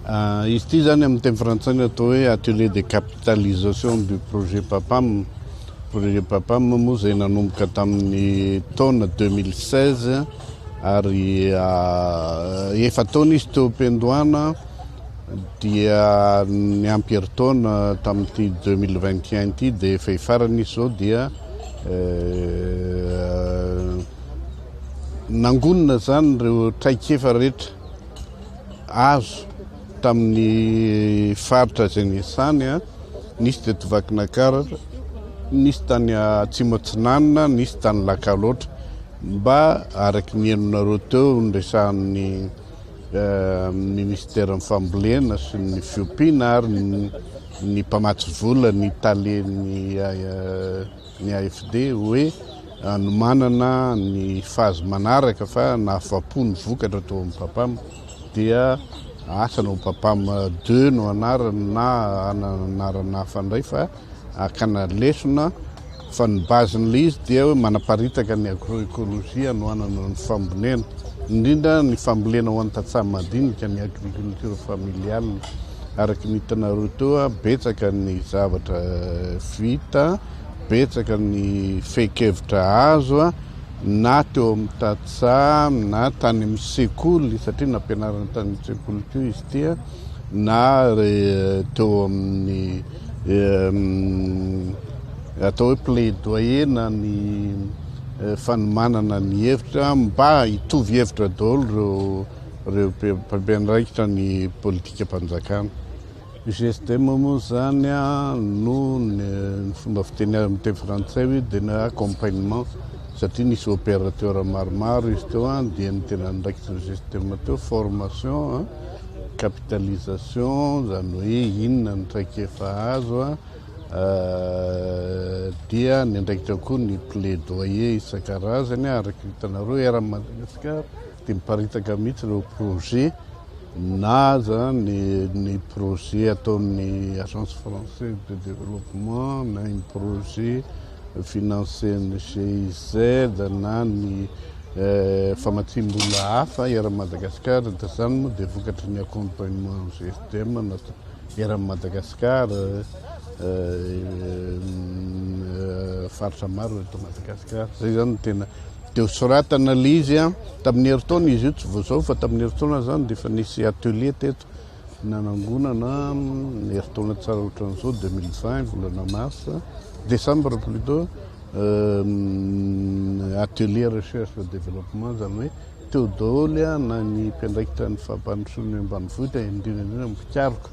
Izy ity izany amin'ny teny frantsay no atao hoe atelier de capitalisation du projet PAPAM. Projet PAPAM moa izay nanomboka tamin'ny taona 2016 ary efa-taona izy teo am-piandohana dia niampy herintaona tamin'ity 2021 ity dia efa hifarana izy izao dia nangonina izany ireo traikefa rehetra azo tamin'ny faritra izay niasany, nisy teto Vakinakaratra, nisy tany Atsimo Atsinanana, nisy tany Lakaloatra. Mba araka ny henonareo teo niresahan'ny ministeran'ny fambolena sy ny fiompiana ary ny mpamatsy vola ny talen'ny ny AFD hoe hanomanana ny phase manaraka fa nahafapo ny vokatra tao amin'ny Papam dia asa na ho Papam deux no anarany na anarana hafa indray fa hakana lesona fa ny base-n'ilay izy dia hoe manaparitaka ny agroécologie hanohanana ny fambolena indrindra ny fambolena ho an'ny tantsaha madinika ny agriculture familiale. Araka ny hitanareo teo, betsaka ny zavatra vita, betsaka ny fehin-kevitra azo na teo amin'ny tantsaha na tany amin'ny sekoly satria nampianarina tany amin'ny sekoly koa izy ity na teo amin'ny atao hoe plaidoyer na ny fanomanana ny hevitra mba hitovy hevitra daholo ireo Ireo mpampiandraikitra ny politikam-panjakana. GSDM moa izany no ny fomba fiteny amin'ny teny frantsay hoe de ny accompagnement satria nisy opérateur maromaro izy teo dia ny tena andraikitry ny GSDM teo formation, capitalisation izany hoe inona ny traikefa azo dia ny andraikitra koa ny plaidoyer isan-karazany araka ny hitanareo eran'i Madagasikara. Dia miparitaka mihitsy ireo projet na aza ny ny projet ataon'ny agence française de développement na ny projet financé-n'ny GIZ na ny famatsiam-bola hafa eran'i Madagasikara dia izany moa dia vokatry ny accompagnement GSDM natao eran'i Madagasikara faritra maro eto Madagasikara. Izay izany no tena Dia ho soratana ilay izy an, tamin'ny herintaona izy io, tsy vao izao fa tamin'ny herintaona izany dia efa nisy atelier teto nanangonana ny herintaona tsara ohatran'izao 2020 volana mars, décembre plutôt, atelier recherche et développement izany hoe teo daholo na ny mpiandraikitra ny fampandrosoana ny ambanivohitra indrindra indrindra ny mpikaroka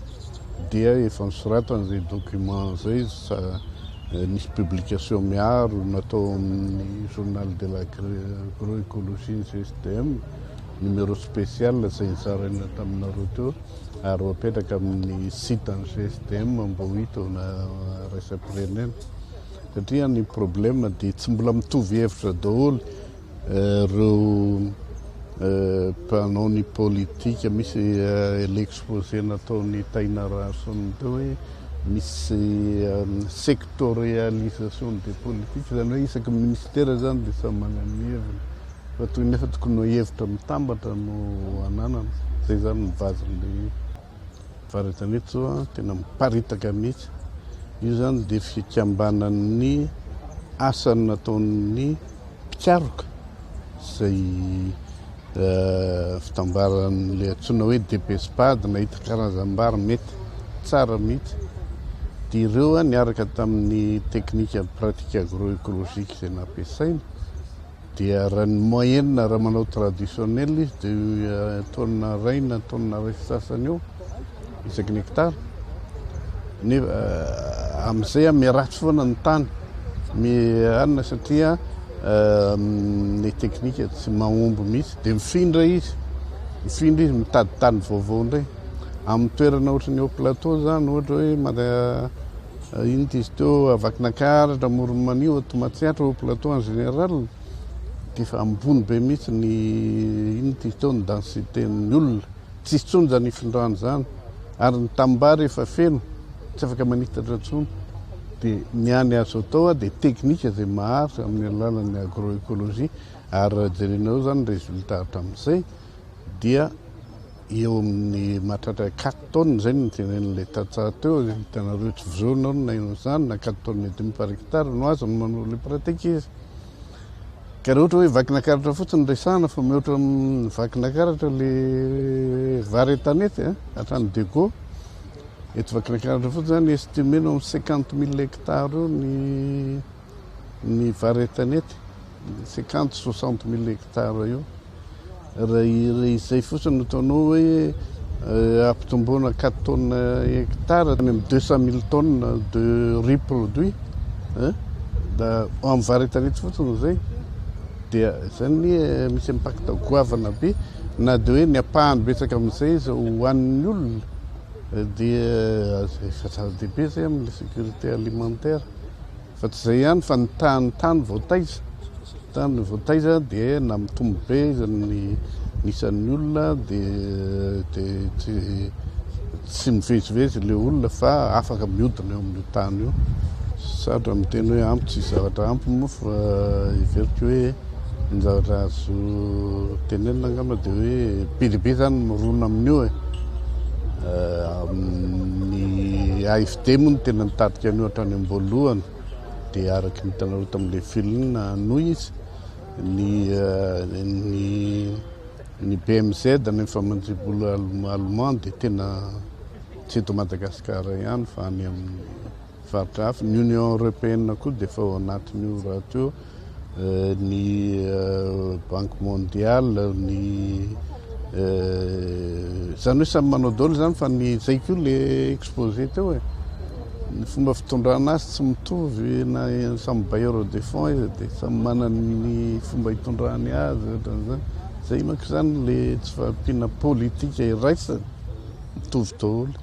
dia efa nosoratana izay document izay Nisy publication miaro natao amin'ny Journal de l'agroécologie ny GSDM, numéro spécial izay nozaraina taminareo teo ary ho apetraka amin'ny site an'ny GSDM mba ho hita ho iraisam-pirenena. Satria ny problème dia tsy mbola mitovy hevitra daholo Ireo mpanao ny politika, misy l'exposé nataon'i Tahina Rahason teo hoe misy sectorialisation des politiques, izany hoe isaky ny ministera izany dia samy manana ny heviny, fa toy nefa tokony ho hevitra mitambatra no ananana, izay izany ny base-n'ilay izy. Vary an-tanety zao tena miparitaka mihitsy. Io zany dia fikambanan'ny asa nataon'ny mpikaroka izay fitambaran'ilay antsoina hoe DPSPAD nahita karazam-bary mety tsara mihitsy. Dia ireo niaraka tamin'ny teknika pratique agroécologique izay nampiasaina Dia raha ny moyenne raha manao traditionnel izy dia tonne iray na tonne iray sy sasany eo isaky ny hectare. Nefa amin'izay miharatsy foana ny tany mihanina satria ny teknika tsy mahomby mihitsy dia mifindra izy, mifindra izy mitady tany vaovao indray. Amin'ny toerana ohatran'ny au plateau zany ohatra hoe Mada- Inona ity izy teo, Vakinankaratra, Amoron'i Mania, Haute Matsiatra, Haut Plateau en général dia efa ambony be mihitsy ny inona ity izy teo, ny densité-n'ny olona. Tsisy intsony izany hifindrana izany ary ny tanimbary efa feno, tsy afaka manitatra intsony. Dia ny hany azo atao dia teknika izay maharitra amin'ny alalan'ny agroécologie ary raha jerenareo izany ny résultat hatramin'izay dia. Eo amin'ny mahatratra quatre tonnes izay no notenenin'ilay tantsaha teo, hitanareo tsy vizao nareo na inona izany, na quatre tonnes et demi par hectare no azony manao ilay pratique izy. Ka raha ohatra hoe Vakinakaratra fotsiny no resahana fa mihoatra amin'ny Vakinakaratra ilay vary an-tanety a, hatrany Diego, eto Vakinakaratra fotsiny izany estimena eo amin'ny 50 mille hectares eo ny ny vary an-tanety, 50 60 mille hectares eo. Raha izay fotsiny no ataonao hoe ampitomboana 4 tonnes hectare any amin'ny 200 mille tonnes de riz produit da amin'ny vary an-tanety fotsiny zay, dia zany misy impact goavana be. Na de hoe ny ampahany betsaka amin'izay izy hohanin'ny olona, dia efa zava-dehibe zay amin'le sécurité alimentaire. Fa tsy zay ihany fa ny tany voataiza, tany voataiza dia na mitombo be izy ny isan'ny olona, dia tsy mivezivezy le olona fa afaka miodina eo amin'io tany io. Sarotra miteny hoe ampy, tsisy zavatra ampy moa, fa heveriko hoe ny zavatra azo tenenina angamba dia hoe be dia be zany mirona amin'io e. Ny AFD moa no tena nitadika an'io hatrany am-boalohany, dia araka ny hitanareo tamin'ilay film noho izy ny BMZ ny famantsiam-bola allemand dia tena tsy eto Madagasikara ihany fa any amin'ny faritra hafa. Ny Union européenne koa dia efa ao anatin'io rahateo, ny Banque mondiale, ny zany hoe samy manao daholo zany. Fa ny zay koa le exposé teo e, ny fomba fitondrana azy tsy mitovy na samy bailleur de fonds izy, dia samy manana ny fomba hitondrany azy ohatran'izany. Zay manko zany le tsy fahampiana politika iraisany mitovy daholo.